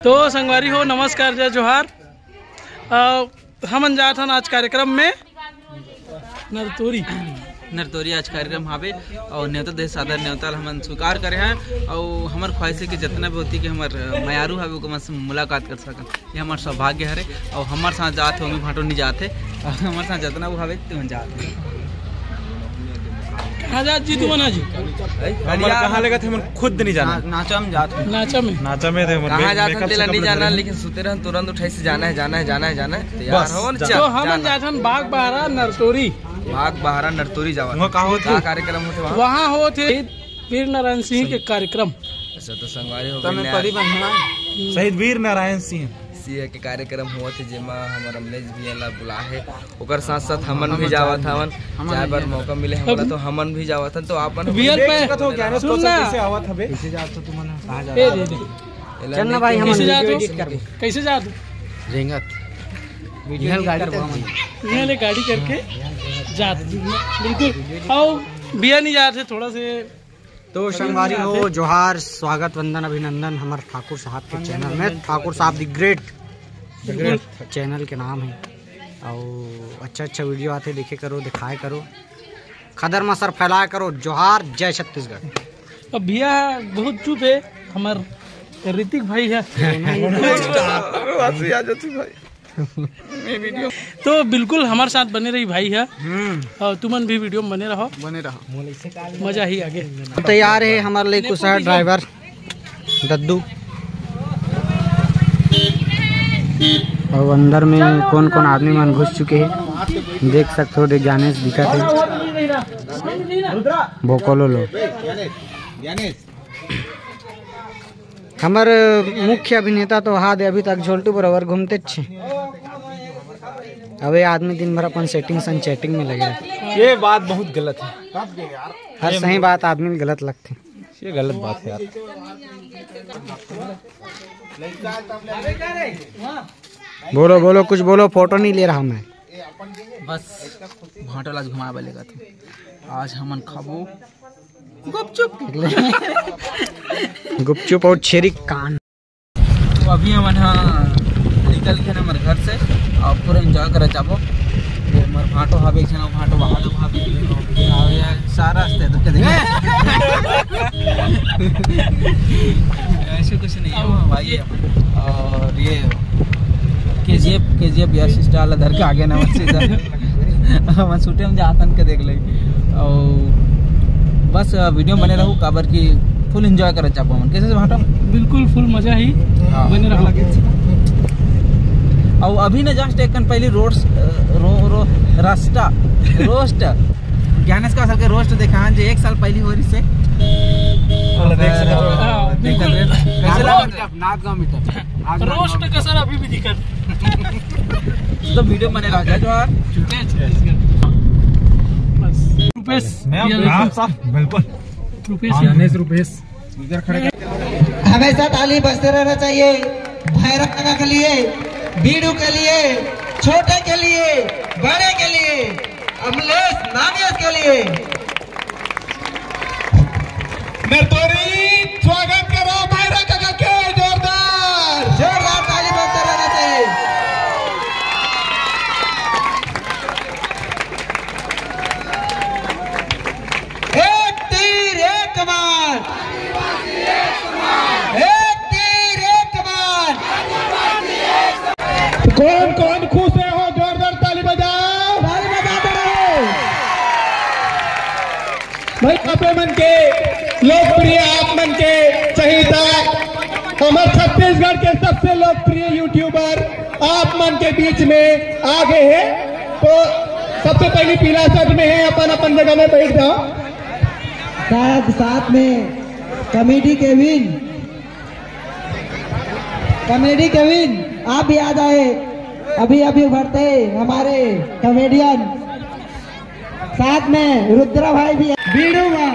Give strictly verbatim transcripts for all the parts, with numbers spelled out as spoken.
तो संगवारी हो, नमस्कार, जय जोहार। अ, हमन जात हन आज कार्यक्रम में नरतोरी। नरतोरी आज कार्यक्रम हावे अउ नेवता दे सादर नेवता ल हमन स्वीकार करे हन। अउ हमर ख्वाहिश हे कि जतना भी होती कि हमर मयारू हावे ओकर मन से मुलाकात कर सकन। ये हमर सौभाग्य हरे। अउ हमर साथ जात हे, ओमी भांटो नहीं जात हे। अउ हमर साथ जतना वो हावे तेमन जात हे। कहाँ जात जी तुमन आज? हमर कहाँ लेगत हे, हमन खुद नहीं जाना। ना-, नाचा में जात हन। नाचा में? नाचा में थे, हमर कहाँ make-, जात हन makeup तेला से नहीं कपड़ा जाना, धरे। लेकिन सुते रहन, तुरंत उठाई से जाना है, जाना है, जाना है, जाना है। तैयार बस, होवन, जा। चल, तो हमन जाना। जात हन बाग बहारा नरतोरी। बाग बहारा नरतोरी जावत। वहाँ कहाँ होत का हे? कार्यक्रम होत हे वहाँ? वहाँ होत हे वीर नारायण सिंह के कार्यक्रम। अच्छा, तो संगवारी हो तमे गइल परी यार। बंधना। शहीद वीर नारायण सिंह। सिंह के कार्यक्रम होत हे, जेमा हमर अमलेश भैया ला बुला हे। ओकर साथ साथ हमन भी जावत हवन, हमन जाए बर भी मौका मिले हमला, अब तो हमन भी जावत हन। तो आपन भैया देख पे सकत हो, ज्ञानेश सुन कौशल ना। कैसे आवत हवे। कैसे जात हो तुमन? कहाँ जात ए हो? दे दे। एला चल ना लेके भाई, हम कैसे जात हो? Video edit करबो। कैसे जात हो? रेंगत। Video इहल edit गाड़ी करबो तक हमन। इहल गाड़ी करके जात। बिल्कुल। आओ, भैया नहीं जात हे, थोड़ा से तो संगवारी हो, जोहार, स्वागत, वंदन, अभिनंदन हमर ठाकुर साहब के channel में। ठाकुर साहब the great, the great channel के नाम हे। अउ अच्छा अच्छा video आथे, देखे करो, दिखाए करो, खदर मसर फैलाए करो। जोहार, जय छत्तीसगढ़। अब भैया बहुत चुप हे, हमर ऋतिक भाई हे। हंसी आ जाती भाई। तो बिल्कुल हमर साथ बने रही भाई हे। हम्म। अउ तुमन भी video में बने रहो। बने रहो। मजा ही आगे। तैयार हे हमर ले कुशा driver दद्दू। अउ अंदर में कौन कौन आदमी मन घुस चुके हे, देख सकत हो। दे ज्ञानेश दिखत हे, भोकोलो लो। हमर मुख्य अभिनेता तो हादे अभी तक झोलटू बरोबर घूमते छे। अबे आदमी दिन भर अपन setting सन chatting में लगे रहे। ये बात बहुत गलत है। हर सही बात आदमी ल गलत लगथे। ये गलत बात है यार। बोलो, बोलो, कुछ बोलो, photo नहीं ले रहा मैं। बस भांटो ला घुमाए बर लेगत हे। आज हमन खाबो गुपचुप। गुपचुप अउ छेरी कान। तो अभी हमन ह निकल के हमर घर से अउ पूरा enjoy करत जाबो। ये हमर भांटो हवे, एक झन भांटो वहाँ लोग हवे। अउ ये सारा रास्ते तो के देखे। ऐसे कुछ नहीं है, वो भाई है। अउ ये KGF, KGF यश style धर के आगे ना, सीधा। हमन shooting में जातन के देख ले। अउ बस, video में बने रहू, काबर कि full enjoy करत जाबो हमन। कैसे से भांटो? बिल्कुल full मजा ही। हाँ। बने रहू। अउ अभी ना just एक कन पहली roast, रो, रो, रास्ता, roast। ज्ञानेश का सबके roast देखा जे एक साल पहली हो रही से। हाँ, देख सकते हो। हाँ, बिल्कुल। कैसे लगा? नाथ गांव में तो। आज roast का सर अभी भी दिखत। तो video बने रहा, जय जोहार। छत्तीसगढ़। बस। रुपेश, मैं ये आप साथ, बिल्कुल। रुपेश। हाँ, ज्ञानेश, रुपेश। इधर खड़े। हमेशा ताली बजते रहना चाहिए, भैरव काका के लिए, बीड़ू के लिए, छोटे के लिए, बड़े के लिए, अमलेश नागेश के लिए। नरतोरी, स्वागत करो भैरव काका के, जोरदार। जोरदार ताली बजते रहना चाहिए। एक तीर एक कमान, एक तीर एक कमान। कौन कौन खुश है हो, जोरदार ताली बजाओ। ताली बजाते रहो। भाई, आपे मन के लोकप्रिय, आप मन के चहेता, हमर छत्तीसगढ़ के सबसे लोकप्रिय YouTuber आप मन के बीच में आ गए हैं। तो सबसे पहले पीला shirt में है, अपन अपन जगह में बैठ जाओ। साथ, साथ में comedy केविन, comedy केविन, आप भी आ जाए, अभी अभी उभरते हमारे comedian। साथ में रुद्रा भाई भी है। बीड़ू बा।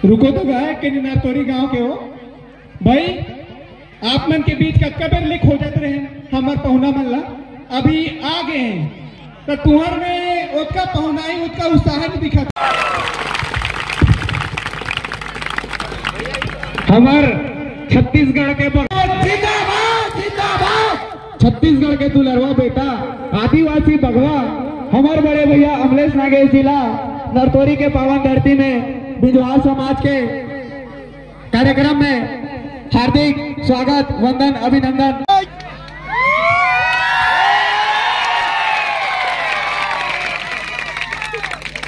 रुको तो, गायक के नरतोरी गांव के हो भाई, आप मन के बीच कतका बेर ले खोजत रहे हमर पहुना मन ला, अभी आ गए हैं। तो तुहर में ओतका पहुनाई, ओतका उत्साह नहीं दिखत। हमर छत्तीसगढ़ के बग- जिंदाबाद, जिंदाबाद। छत्तीसगढ़ के दुलरवा बेटा, आदिवासी बघवा, हमर बड़े भैया अमलेश नागेश जी ला नरतोरी के पावन धरती में बिंजवाल समाज के कार्यक्रम में हार्दिक स्वागत, वंदन, अभिनंदन।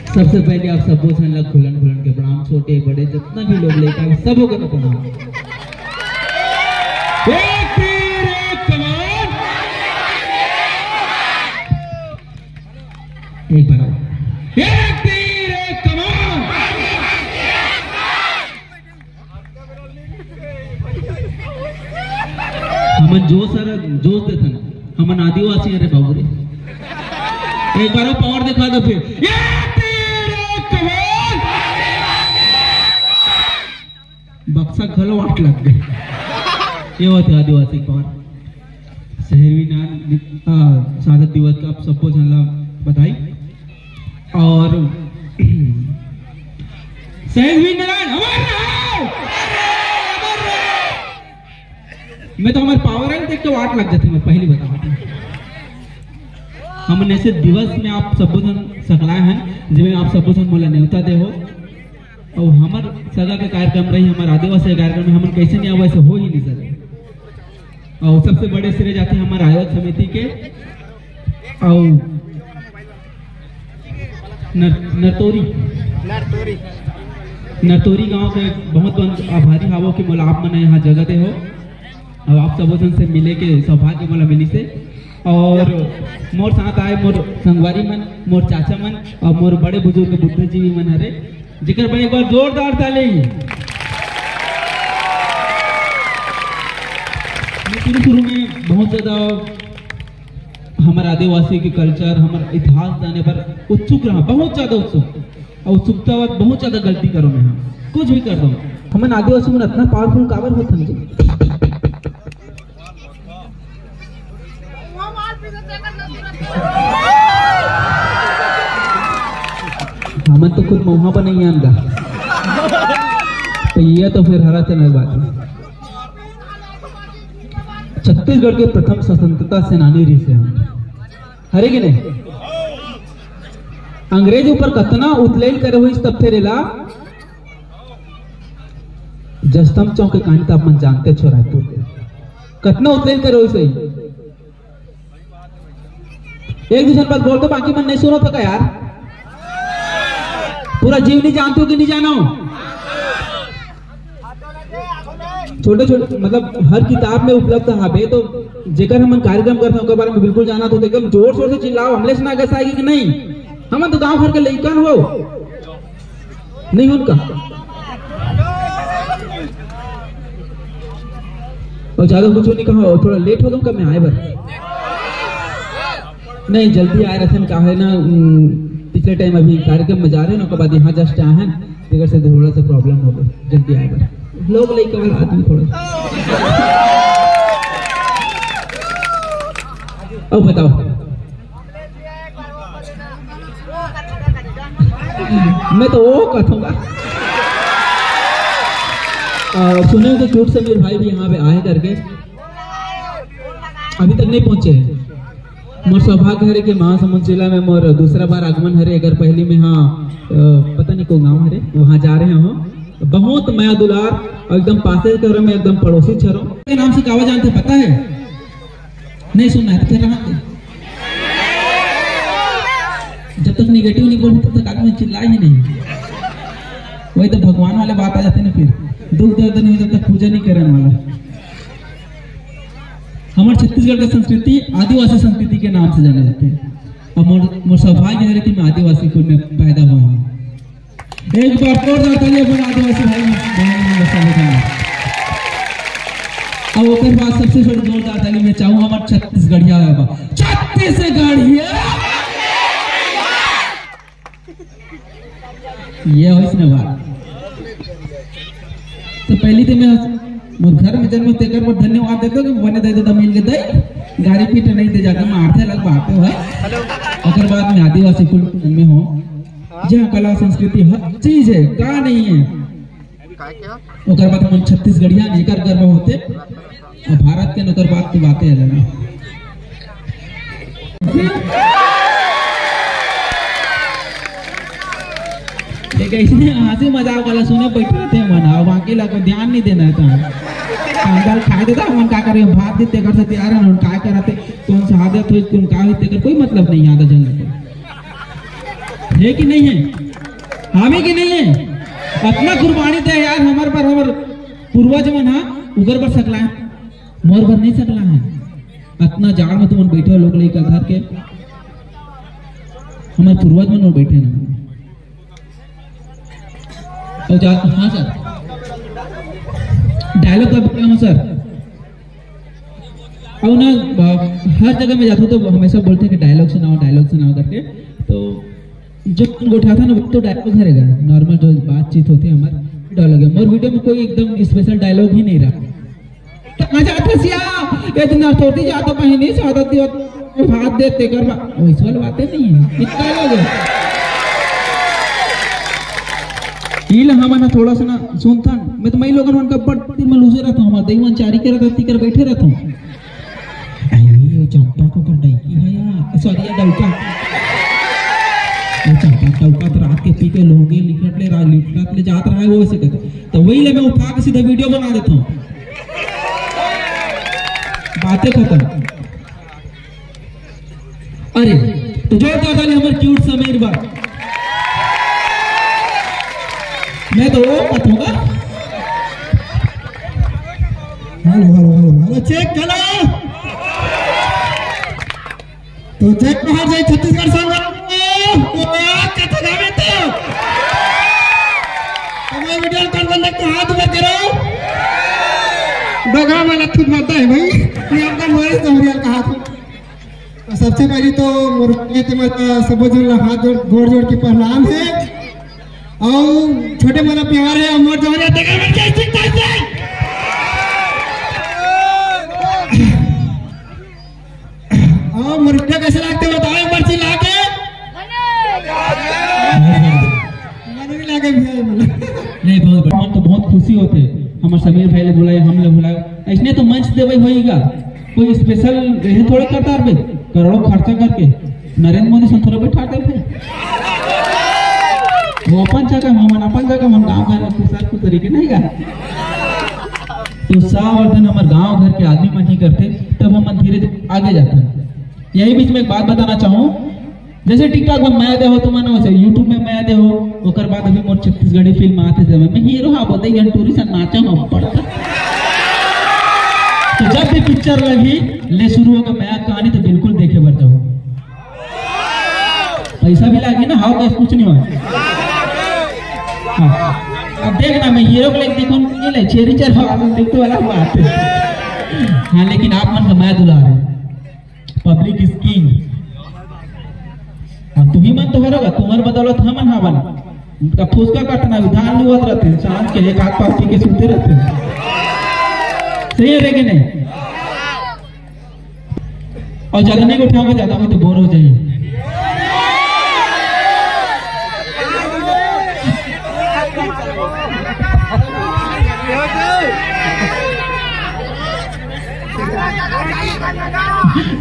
सबसे पहले आप सबो झन ला खुलन खुलन के प्रणाम, छोटे बड़े जितना भी लोग लेकर सबो को प्रणाम। एक तीर एक कमान, एक बार और। एक तीर एक कमान। हमन जोश, अरे जोश देथन, हमन आदिवासी, अरे बाबू रे। एक बार पावर दिखा दो फिर। ये तेरे कमाल। बक्सा घलो आठ लग गए। ये होते आदिवासी पावर। शहीद वीर नारायण, अ, शहादत दिवस का आप सबको झन ला बधाई। और शहीद वीर नारायण अमर रहो! मैं तो हमारे पावर है, देख के वाट लग जाती है, मैं पहली बता। हमन ऐसे दिवस में आप सबो झन सकलाए हैं, जिसमें आप सबो झन मोला न्योता दे हो। और हमर सगा के कार्यक्रम रही, हमर आदिवासी के कार्यक्रम में हमन कैसे नहीं आवे, ऐसे हो ही नहीं सके। और सबसे बड़े श्रेय जाते हैं हमारे आयोजक समिति के। और नर-, नरतोरी, नरतोरी। नरतोरी गांव के बहुत बहुत आभारी हावो कि मोला आप मन यहाँ जगह दे हो। अब आप सबो झन से मिले के सौभाग्य मोला मिली से। और मोर साथ आए मोर संगवारी मन, मोर चाचा मन और मोर बड़े बुजुर्ग बुद्धिजीवी मन हरे, जेकर बर एक बार जोरदार ताली। मैं शुरू शुरू में बहुत ज्यादा हमर आदिवासी के कल्चर, हमर इतिहास जाने बर उत्सुक रहा, बहुत ज्यादा उत्सुक। और उत्सुकता बाद बहुत ज्यादा गलती करो मैं, हाँ, कुछ भी कर दो। हमन आदिवासी मन इतना पावरफुल काबर होथन जी? हमन तो खुद मऊहा पर नहीं आन गा, तो ये तो फिर हरा चैनल बात है। छत्तीसगढ़ के प्रथम स्वतंत्रता सेनानी रहिस हे हम, हरे कि नहीं? अंग्रेज ऊपर कतना उतलेल करे होइस, तब फिर एला जस्टम चौक के कहानी तो आप मन जानते छो, रायपुर के कतना उतलेल करे होइस हे। एक दूसर बात बोल दो, बाकी मन नहीं सुनो तो का यार, पूरा जीव नहीं जानते हो कि नहीं जानो? छोटे छोटे मतलब हर किताब में उपलब्ध हवे, तो जेकर हमन कार्यक्रम करथन ओकर बारे में बिल्कुल जाना, तो एकदम जोर शोर से चिल्लाओ, अमलेश नागेश आएगी कि नहीं? हमन तो गांव घर के लइकन हो, नहीं उनका। और ज्यादा कुछ नहीं कहा, थोड़ा लेट हो गया मैं आए बर। नहीं, जल्दी आए रथन, का है ना, उम, पिछले टाइम अभी कार्यक्रम में जा रहे हैं ना, ओकर बाद यहाँ जस्ट आए हैं, तेकर से थोड़ा सा प्रॉब्लम हो गया, जल्दी आए बर। लोग लइका वाला आदमी थोड़ा सा। अब बताओ, मैं तो वो कथूंगा। अ, सुने हो कि क्यूट समीर भाई भी यहाँ पे आए करके, अभी तक नहीं पहुंचे हैं। मोर सौभाग्य हरे कि महासमुंद जिला में मोर दूसरा बार आगमन हरे। अगर पहली में हाँ, अ, पता नहीं कौन गांव हरे, वहाँ जा रहे हो। बहुत मया दुलार और एकदम पासे करो में एकदम पड़ोसी छरो के नाम से कावा जानते पता है? नहीं सुनना है तो फिर रहा। जब तक निगेटिव नहीं बोलते तब तक आदमी चिल्ला ही नहीं। वही तो भगवान वाले बात आ जाते ना, फिर दुख दर्द नहीं जब तक पूजा नहीं करने वाला। हमारे छत्तीसगढ़ का संस्कृति आदिवासी संस्कृति के नाम से जाना जाते हैं। और मोर, मोर सौभाग्य है कि मैं आदिवासी कुल में पैदा हुआ हूँ। एक बार जोरदार ताली अपन आदिवासी भाई बहन मन बर सबो झन। अब ओकर बाद सबसे बड़ी जोरदार ताली मैं चाहूँ हमार छत्तीसगढ़िया बाबा, छत्तीसगढ़िया। ये होइस ने बात। तो पहली तो मैं मोर घर में जन्म तेकर बर धन्यवाद देते कि बने दे दे मिल के दे गाड़ी पीट नहीं दे जाता मारते अलग बात है भाई। ओकर बाद में आदिवासी कुल में हो, जहाँ कला संस्कृति हर चीज है, का नहीं है। ओकर बाद हमन छत्तीसगढ़िया ने एकर गर्व होते, और भारत के ओकर बाद तो बातें अलग है। ये कैसे हंसी मजाक वाला सुने बैठे थे मन, अब बाकी ला को ध्यान नहीं देना है। तो अंदर खाए देता, हम का करें, भात देते कर सकते आ रहे हैं, का करते, कौन सा आदत हो, कौन का होते कर, कोई मतलब नहीं आदत जन को। है कि नहीं है? हमें कि नहीं है? अपना कुर्बानी दे यार, हमारे पर, हमारे पूर्वज मन हा उगर बर सकला है, मोर बर नहीं सकला है। अतना जाड़ में तुमन बैठे हो लोग लइका धर के, हमारे पूर्वज मन बैठे ना। और जा, हाँ सर, डायलॉग का बोल रहा हूँ सर। और ना, अ, हर जगह में जाता हूँ तो हमेशा बोलते हैं कि डायलॉग सुनाओ, डायलॉग सुनाओ करके। तो जो गोठा था ना, वो तो डायलॉग रहेगा, नॉर्मल जो बातचीत होती है हमारी, डायलॉग है। मोर वीडियो में कोई एकदम स्पेशल डायलॉग ही नहीं रहा। तो मजा आता सिया, ये तो नरसोटी जाता बहिनी, सादा दियो, भात देते कर बा, वैसे वाली बातें नहीं है, इतना डायलॉग है। इल हमन ह थोड़ा सा ना सुनथन, मैं तो मई लोगन मन का बड़ दिल में लूजे रहता हूँ, हमारे दई मन चारी के रहता, तिकर बैठे रहता हूँ। अरे, वो चंपा को कर डौकी है यार, सॉरी यार, डौका। वो चंपा डौका तो रात के पी के लोगे लिखट ले, रात लिखट ले जात रहा है वो वैसे करके। तो वही ले मैं उठा के सीधा वीडियो बना देता हूँ। बातें खत्म। अरे, तो जोरदार ताली हमारे क्यूट समीर बा। मैं तो वो मत होगा। Hello, hello, hello, hello, check करो। तो जय जोहार, जय छत्तीसगढ़ संग। ओ, कथा गावे तो। तो मैं वीडियो कर बंद, तो हाथ ऊपर करो। डोगरा वाला खुद मरता है भाई। ये आपका मोरे समरियल का हाथ। तो सबसे पहले तो मोर के ते मत सबो जन ला हाथ जोड़, गोड़ जोड़ के प्रणाम है। और छोटे मोला प्यार है, और मोर जवान है, देखा मैं कैसे, कैसे? और मोर वीडियो कैसे लगते बताओ एक बार चिल्ला के। मजा नहीं लागे भैया ये बोला। नहीं, बहुत बढ़िया। मन तो बहुत खुशी होते, हमारे समीर भाई ने बुलाए, हम लोग बुलाए, इसने तो मंच देवे होएगा। कोई स्पेशल यही थोड़े करता है बे, करोड़ों खर्चा करके नरेंद्र मोदी से थोड़ा बैठा दे फिर। वो अपन जगह, हम अपन जगह, हम गाँव घर में कुछ कुछ तरीके नहीं गा। तो उत्साहवर्धन हमारे गांव घर के आदमी मन ही करते, तब हम धीरे धीरे आगे जाते हैं। यही बीच में एक बात बताना चाहूँ, जैसे TikTok में मैं दे हो तुमन, वैसे YouTube में मैं दे हो, ओकर बाद अभी मोर छत्तीसगढ़ी फिल्म आते थे, मैं हीरो हाँ बोलते, ये टूरी से नाचा हम पड़ता। तो जब भी पिक्चर लगी, ले शुरू होकर मैं कहानी तो बिल्कुल देखे बर जाओ। पैसा भी लागी ना, हाँ, बस कुछ नहीं हुआ। हाँ। अब देखना, मैं हीरो को लेके देखूं, ये ले, चेरी चेरी वाला देखते वाला बात है। हाँ, लेकिन आप मन का मैं दुला रहे, पब्लिक इज किंग। अब तुम्ही मन तो हरोगा, तुम्हारे बदौलत हमन हवन। उनका फुसका काटना भी धान लुवत रहते हैं, शाम के एक हाथ पाव पी के सोते रहते हैं। सही है कि नहीं? और ज्यादा नहीं उठाओगे, ज्यादा में तो बोर हो जाइए।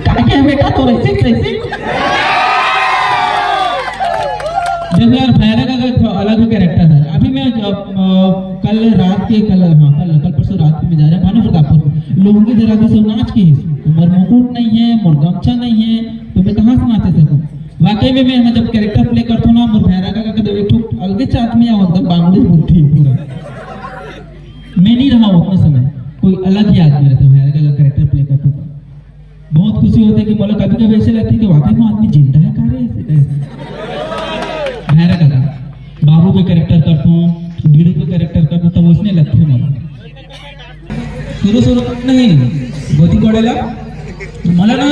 काहे बेटा तो ऐसे कैसे? देखो यार, भैरा का एक अलग ही कैरेक्टर है। अभी मैं जब, अ, कल रात के, कल, हाँ, कल, कल परसों रात के मैं जा रहा भानु प्रतापपुर, लुंगी धरा दी सब नाच की, तो मोर मुकुट नहीं है, मोर गमछा नहीं है, तो मैं कहाँ से नाचे सकूँ? वाकई में मैं जब कैरेक्टर प्ले करता हूँ ना, मोर भैरा का, का, का एक ठो अलगे चात में आओ, एकदम बांग्लादेश बुद्धि पूरा। मैं नहीं रहा उतना समय, कोई अलग ही आदमी रहता है, अलग अलग कैरेक्टर प्ले करता था। बहुत खुशी होती है कि मतलब कभी कभी ऐसे लगता है कि वाकई में आदमी जिंदा है, का रे, ऐसे टाइप। भैरा का था, बाबू के कैरेक्टर करता हूँ, बीड़ू के कैरेक्टर करता हूँ, तब उसने लगते हैं मतलब। शुरू शुरू नहीं, गोदी कोड़ेला, मला ना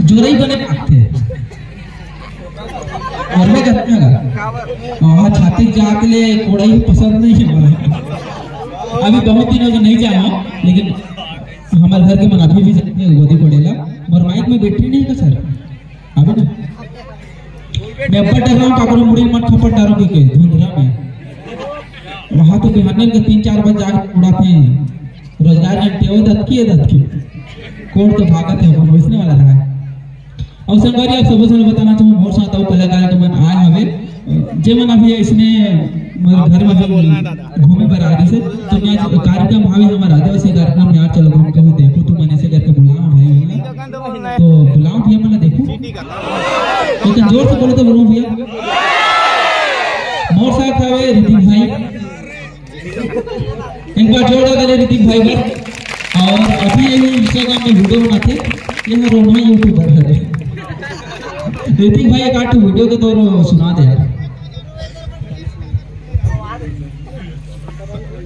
जोरई बने पाते। और मैं कहता हूँ, हाँ, छाती जात ले कोड़ई पसंद नहीं है मला। अभी बहुत दिनों से नहीं जाया हूँ, लेकिन हमारे घर के मन अभी भी जाते हैं गोदी कोड़ेला। और माइक में बैटरी नहीं है सर, अब ना। मैं अब्बड़ डर रहा हूँ, काकरो मुड़ी मत खपट डारो के, के धुंधरा में। वहाँ तो बिहाने के तीन चार बजे जाके उड़ाते हैं। रोजगार घंटे हो दत की, दत की। कोर्ट तो भागत है, वो वैसने वाला रहा है। और संगवारी, आप सबो से बताना चाहूँ, मोर साथ अउ कलाकार के मन आए हवे, जे मन अभी इसने मोर घर में अभी घूमे बर आ रही से, तो मैं आज कार्यक्रम भावे हमारा आदिवासी कार्यक्रम यार, चलो हम कहूँ देखो, तू मन ऐसे करके बुलाओ भाई, तो बुलाओ भैया, मन देखो। लेकिन जोर से बोलो तो बोलो भैया। मोर साथ हवे ऋतिक भाई, एक बार जोरदार ताली ऋतिक भाई बर। और अभी ये Instagram में वीडियो बनाथे, ये रोहना यूट्यूबर है। ऋतिक भाई, एक आध वीडियो के तौर सुना दे यार।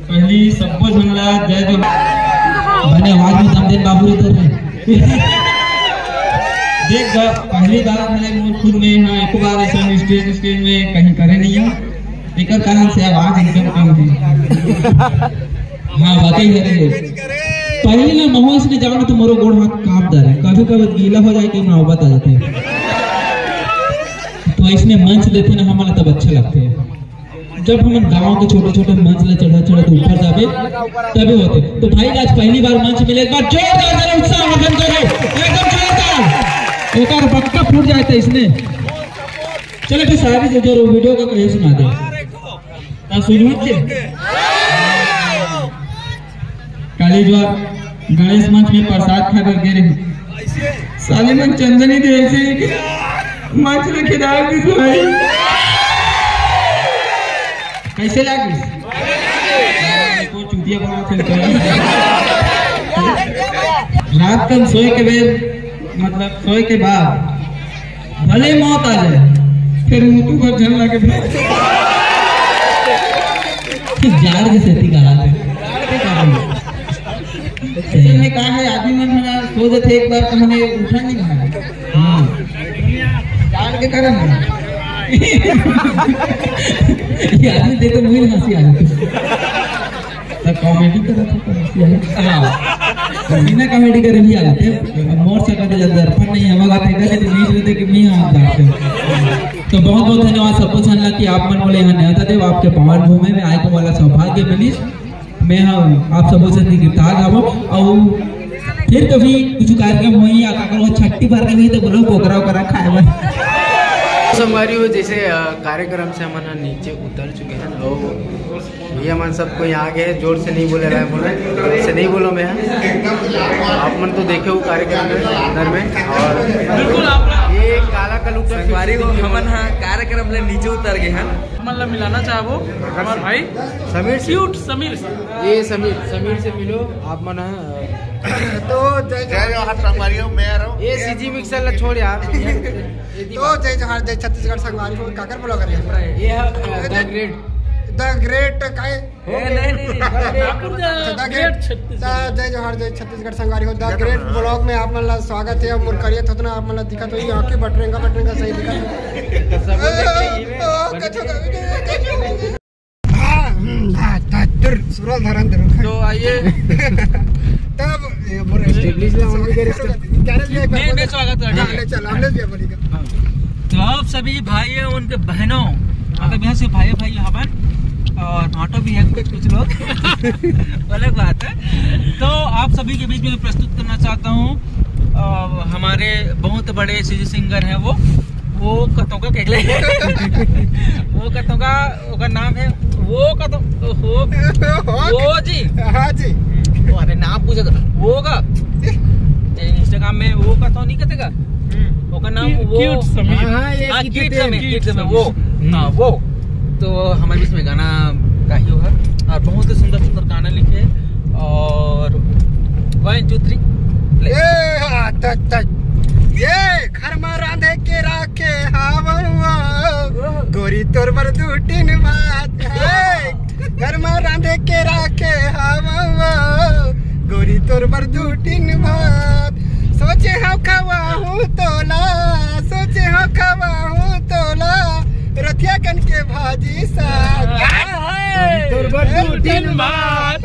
पहली सबको झंगला जय जोहार। बने आवाज में दम देन बाबू इधर रे। देख बा, पहली बार मैंने मोर खुद में, हाँ, एक बार ऐसा स्टेज, स्टेज में कहीं करे नहीं है। एकर कारण से आवाज एकदम कम है। हाँ, वाकई है रे। पहले ना महोस में जाओ ना तो मोरो गोड़ हाथ कांप जा रहे, कभी कभी गीला हो जाए कि नौबत आ जाते हैं। तो इसने मंच लेते ना हमारा तब अच्छा लगते हैं। जब हम गांव के छोटे-छोटे मंच ले चढ़त-चढ़त ऊपर जाबे, तबे होथे। तो भाई, आज पहली बार मंच मिले, एक बार जोरदार ताली, उत्साह वर्धन करो, एकदम जोरदार। एक बार बक्का फूट जाए थे इसने। चलो, फिर सारी जो, जो वीडियो का कहिए सुना दे। ता शुरू होत के? काली जो गणेश मंच में प्रसाद खाए बर गे रहे। साले मन चंदनी दे ऐसे ही कि मंच में खिला दी भाई। कैसे लागिस? को चूतिया बना थे। रात कन सोए के बेर, मतलब सोए के बाद भले मौत आ जाए, फिर मुतू बर झन लगे। जाड़ के सेती कहा थे। सही में का है, आदमी मन हला सो जथे एक बार, तो हमें उठा नहीं है। हाँ। जाड़ के कारण है। ये आदमी देख के मुझे हंसी आ जाती। तो कॉमेडी करत हे तो हंसी आ जाती। हाँ। तो बिना कॉमेडी करे भी आ जाते हैं। अब मोर से कभी जब दर्पण नहीं हवा का फेंका थे, तो बीच में देख के भी हाँ जाते हैं। तो बहुत बहुत धन्यवाद सबको, संगला कि आप मन बोले यहाँ न्योता देव, आपके पावन भूमि में आए को वाला सौभाग्य मिलिस। मैं हाँ, आप सबो से निताग आवो, अउ फिर कभी कुछ कार्यक्रम होई या काकर वो छट्टी भर के नहीं तो बोलो, कोकरा वोकरा खाए बर। संगवारी हो, जैसे, अ, कार्यक्रम से हमन ह नीचे उतर चुके हैं, अउ भैया मन सब कोई आ गए, जोर से नहीं बोले रहे, बोले, जोर से नहीं बोलो मैं। आप मन तो देखे हो कार्यक्रम में, अंदर में, और बिल्कुल आप ये काला कलूटा संगवारी हो, हमन ह कार्यक्रम ले नीचे उतर गए हैं। मन ला मिलाना चाहबो हमार भाई समीर से। क्यूट समीर से। ये समीर, समीर से मिलो, आप मन ह। तो जय जय जोहार संगवारी हो, मैं आ रहा हूँ। ये सीजी मिक्सर ला छोड़ यार। तो जय जोहार, जय छत्तीसगढ़ संगवारी हो, काकर ब्लॉगर है। ये है, अ, द ग्रेट। द ग्रेट काहे? ए, नहीं, नहीं, नहीं, द ग्रेट। ठाकुर दा, the great great Chhattisgarh. The जय जोहार, जय छत्तीसगढ़ संगवारी हो। द ग्रेट ब्लॉग में आप मन ला स्वागत है। मोर करिया थोथना आप मन ला दिखत होई, आंखी बटरेंगा, बटरेंगा सही दिखत होई। तो सब लोग देख के ये ओ, ओ, कछु, कछु, कछु। हाँ, हम्म, हाँ, हाँ, तुर, सुरल धरन धरन। तो आइए। तब, ये मोर establish ला, हम भी करें। क्या रे, ये नहीं, नहीं, स्वागत है, हाँ, ठीक है। ले चल, हमने भी बोली का। हाँ। तो आप सभी भाइयों, उनके बहनों, मतलब यहाँ से भाई, भाई हवन और भाटो भी है कुछ, कुछ लोग। अलग बात है। तो आप सभी के बीच में प्रस्तुत करना चाहता हूँ, अ, हमारे बहुत बड़े सीजी सिंगर हैं वो, वो कतों का केकले। वो कतों का, ओकर नाम है, वो कतों, वो, वो जी। हाँ जी। वो, अरे नाम पूछे तो, वो का। Instagram में वो कतों नहीं कहते का? हम्म। ओकर नाम क्यू-, वो। क्यूट समीर। हाँ, हाँ, ये हाँ, cute cute Sameer, Sameer, cute cute Sameer, Sameer. वो। हम्म। हाँ, वो। तो हमारे बीच में गाना गाई हो है और बहुत ही सुंदर, सुंदर गाना लिखे और one, two, three, play। ए, आ, त, त, ये घर में रांधे के राखे हाववा, गोरी तोर बर दू टीन भात है। घर में रांधे के राखे हाववा, गोरी तोर बर दू टीन भात। सोचे हव खवाहूँ तोला, सोचे हव खवाहूँ तोला, रथिया कन के भाजी साग। गोरी तोर बर दू टीन भात।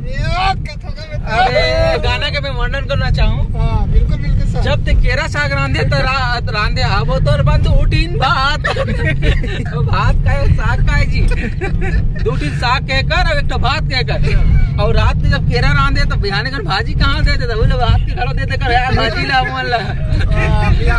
यार, कथो का अरे, गाना के मैं वर्णन करना चाहूँ। हाँ, बिल्कुल बिल्कुल सर। जब ते केरा साग रांधे तो रा-, रांधे आबो तोर बन दू टीन भात। तो भात का है, साग का है जी? दू टीन साग कह कर और एक तो भात कह कर। और रात के जब केरा रांधे तो बिहाने कर भाजी कहाँ दे देता? वो लोग भात के खड़ा दे देकर यार भाजी ला मन ला। हाँ,